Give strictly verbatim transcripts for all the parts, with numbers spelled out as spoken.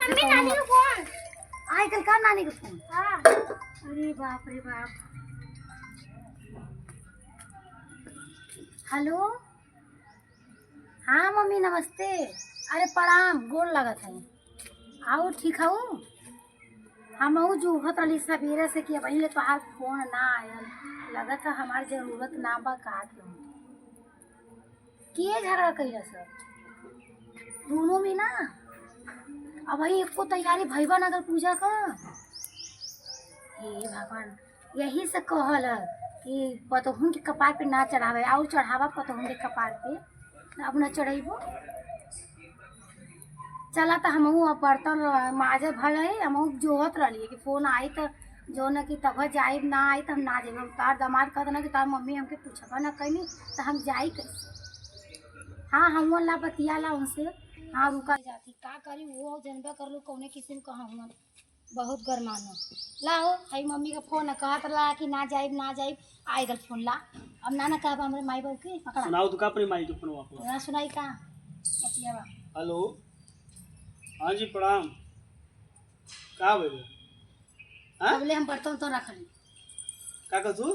मम्मी, नानी का फोन। आजकल का नानी का फोन? हाँ। अरे बाप रे बाप। हेलो। हाँ मम्मी, नमस्ते। अरे प्रणाम, गोड़ लागत है। आउ ठीक हउ? हमहू जोहत रहली सबेरे से कि अबहीं ले तोहार फोन ना आयल। लगत है हमार जरूरत ना बा का केहू। के झगड़ा कइला सब? दोनों में ना। अबहीं एको तैयारी भइबा ना कर पूजा का। हे भगवान, यही से कहल है कि पतोहन के कपार पे ना चढ़ावे, आउ चढ़ावा पतोहन के कपार पे, अब ना चढ़इबो। चला त हमहू अब बर्तन माजे भले, हमहू जोहत रहली कि फोन आई त जौन कि तब जाइब, ना आई त हम ना जाइब। हम तार दामाद कहत ना कि तार मम्मी हमके पूछबा ना कइनी त हम जाई कैसे? हाँ, हम ला बतिया ला उनसे। हाँ, रुका जाती, का करी, वो जनबे कर लो कौने किस्म का हुआ। बहुत गरमाना। ला हो, हई मम्मी का फोन कहत ला कि ना जाइब, ना जाइब, आइ गल फोन ला। अब ना ना कहब हमरे माई बाबू के, पकड़ा। सुनाओ तो का अपने माई के फोन वापस। ना सुनाई का? बतियावा। हेलो। हाँ जी, प्रणाम। का भइल? हाँ? अबले हम बर्तन तो रख ली। का कहतू?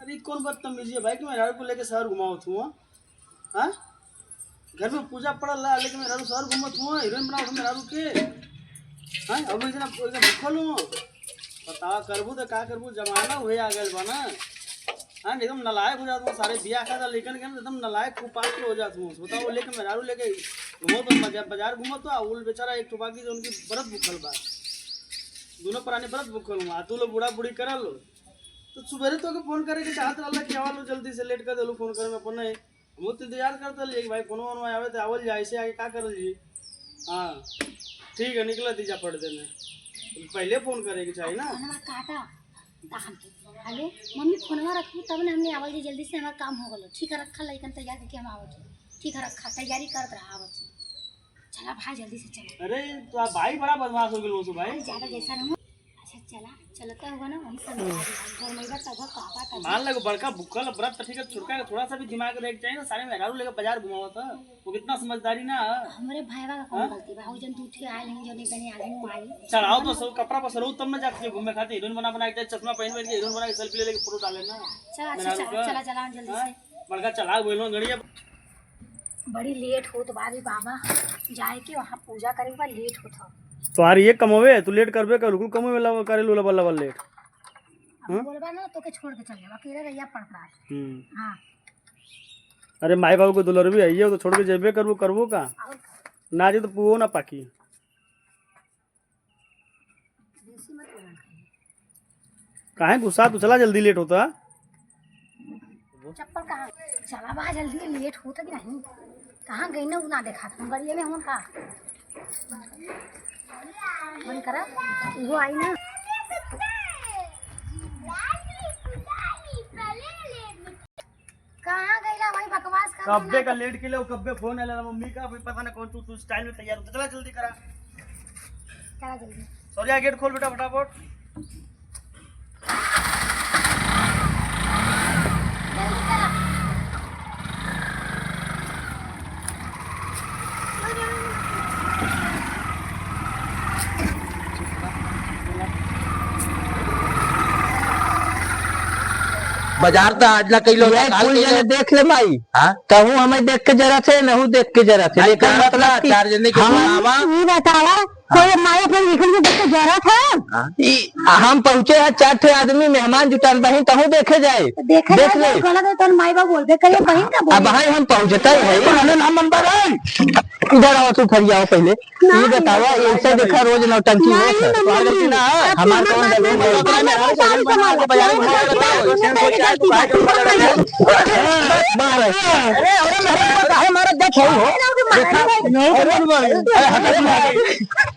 अरे, ई कौन बदतमीजी है भाई कि मेहरारू को लेके शहर घुमावत हुआ? हाँ? घर में पूजा पड़ल रहा, लेकिन मेहरारू शहर घूमत हुआ, हीरोइन बनावत हुआ मेहरारू के। हाँ? अब इतना, इतना भूखल हुआ। बतावा, करबू तो का करबू, जमाना उहे आ गइल बा ना। हाँ, एकदम नालायक हो जात हुआ, सारे बियाह खातिर लइकन के एकदम नालायक कुपात्र हो जात हुआ। बताओ, वो लेके मेहरारू लेके घूमत हुआ, बाजार, बाजार घूमत हुआ, वो बेचारा एक ठो बाकी जो उनकी बरत भूखल बा। दोनों प्राणी बरत भूखल हुआ, आ तू लोग बूढ़ा बूढ़ी करल लो। तो सुबेरे तोके फोन करे के चाहत रहला कि आवा लो जल्दी से, लेट कर देलू फोन करे में अपन। नहीं, हम तो इंतजार करत रहली कि भाई फोन वोन आवे तो आवल जाए, ऐसे आगे का करल जी। हाँ, ठीक है, निकला दीजा पड़ देने, पहले फोन करे के चाहिए ना। फोनवा काटा, त हम के, हेलो, मम्मी फोनवा रखू तब ना हमने आवल जी जल्दी से, हमार काम हो गलो। ठीक है, रखा लइकन तैयार करके हम आवत ही। ठीक है, रखा, तैयारी करत रहा, आवत ही। चला भाई, जल्दी से चला। अरे, तो आप भाई बड़ा बदमाश हो गए हो भाई। अरे, ज्यादा जैसा ना हो। अच्छा, चला, चलता होगा ना, वही सब बता दे। घर में बस सब कहता था। मान ले, बड़का भूखल व्रत, ठीक है, छोटका के थोड़ा सा भी दिमाग रहे के चाहिए ना, सारे मेहरारू लेके बाजार घुमावत है, वो कितना समझदारी ना है। हमरे भाईवा का कौन हाँ? गलती बा? वो जन दूध के आए नहीं, जन एक जने आए नहीं, माई। चढ़ाओ तो सब कपड़ा पर सरो, तब मैं जाके घूमे खातिर हीरोइन बना बना के, चश्मा पहन पहन के हीरोइन बना के सेल्फी ले लेके फोटो डाले ना। चला, अच्छा, मेहरारू चला, का। चला, चला, जल्दी हाँ? से। बड़का चला, बोलो, गड़िया। बड़ी लेट होत बा रे बाबा, जाए के वहाँ पूजा करे के बा, लेट होत ह। तोहार ये कमवे, तू लेट करबे कर, कुल कमवे वाला करे लूला बल्ला बल्ला लेट। अब हाँ? बोलबा ना, तोके छोड़ के चल जाबा, अकेले रहिया पड़ पड़ा। हम्म। हाँ। अरे माई बाबू के दुलर भी है, ये तो छोड़ के जेबे करबो, करबो का? और का? ना जे तो पुओ ना पाकी। बेसी मत बोला। काहे गुस्सा? तू चला, जल्दी लेट होता। चप्पल कहाँ? चला बा जल्दी, लेट होता कि नहीं? कहाँ गई ना, उ ना देखा था। हम गड़िया में हूँ का? बंद करा, वो आई ना। कहाँ गइला भाई, बकवास कर कब्बे का लेट के लिए, वो कब्बे फोन आइला मम्मी का, अभी पता ना कौन तू, तू स्टाइल में तैयार हो, चला जल्दी करा। चला जल्दी। सौर्या, गेट खोल बेटा फटाफट। जल्दी करा। बाजार त आज ना कइलो, ये काल कुल कइलो। जने देख ले माई। हाँ? तहू हमें देख के जरा थे, नहू देख के जरा थे। नहीं, लेकिन चार मतलब ना, कि चार जने के हम बुलावा। ई बतावा, हाँ। कोई माई अपने निकल के देख के जरा था? हाँ। ई, हम पहुँचे हैं, चार ठे आदमी मेहमान जुटान बहिन, तहू देखे जाए। देखे देख जाए, ले। गलत है, तोर माई बाप बोलबे करिए, बहिन का बोले? अब भाई हम पहुँचते हैं। माने ना मन पर है। इधर आओ, तू फरियाओ पहले। ये बतावा, ऐसे देखा रोज नौटंकी होत है। हमार कौन गलती है? बाहर है। अरे, अरे, मेरे को काहे मारत जात हो? देखा? अरे, हट।